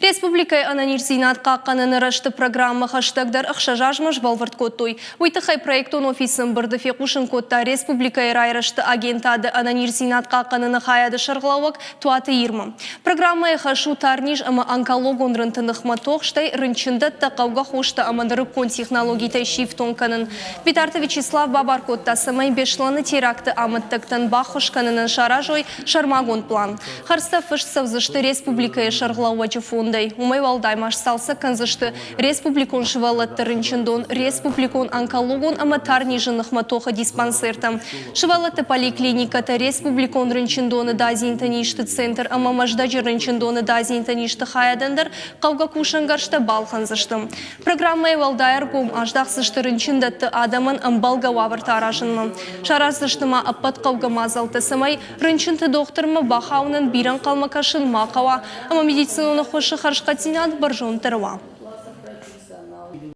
Республикӕйы ӕнӕниздзинад хъахъхъӕныны рӕзты программӕ хӕстӕгдӕр ӕхсӕз азмӕ сбӕлвырд кодтой. Уый тыххӕй проектон офисы ӕмбырды фехъусын кодта республикӕйы райрӕзты агентады ӕнӕниздзинад хъахъхъӕныны хайады сӕргълӕууӕг Туаты Ирма. Программӕйы хӕс у тарниз ӕмӕ онкологон рынты ныхмӕ тох, стӕй рынчындӕттӕ хъӕугӕ хостӕ ӕмӕ нырыккон технологитӕй сифтонг кӕнын. Битарты Вячеслав бабар кодта, цӕмӕй Беслӕны теракты амӕттӕгтӕн баххуыс кӕнынӕн саразой сӕрмагонд план. Хӕрдзтӕ фыст цӕудзысты республикӕйы сӕргълӕууӕджы фондӕй. Уымӕй уӕлдай ма сцалцӕг кӕндзысты республикон сывӕллӕтты рынчындон, республикон онкологон ӕмӕ тарнизы ныхмӕ тохы диспансертӕ, сывӕллӕтты поликлиникӕтӕ, республикон рынчындоны дадзинты низты центр ӕмӕ Мӕздӕджы рынчындоны дадзинты низты хайадӕн дӕр хъӕугӕ кусӕнгӕрзтӕ балхӕндзысты. Программӕйы уӕлдай ӕргом аздахдзысты рынчындӕтты адӕмӕн ӕмбӕлгӕ уавӕртӕ аразынмӕ. Сараздзысты ма ӕппӕт хъӕугӕ мадзӕлттӕ, цӕмӕй Рынчынты дохтырмӕ бахауынӕн бирӕ ӕнхъӕлмӕ кӕсын ма хъӕуа ӕмӕ медицинон ӕххуысы хӕрзхъӕддзинад бӕрзонддӕр уа.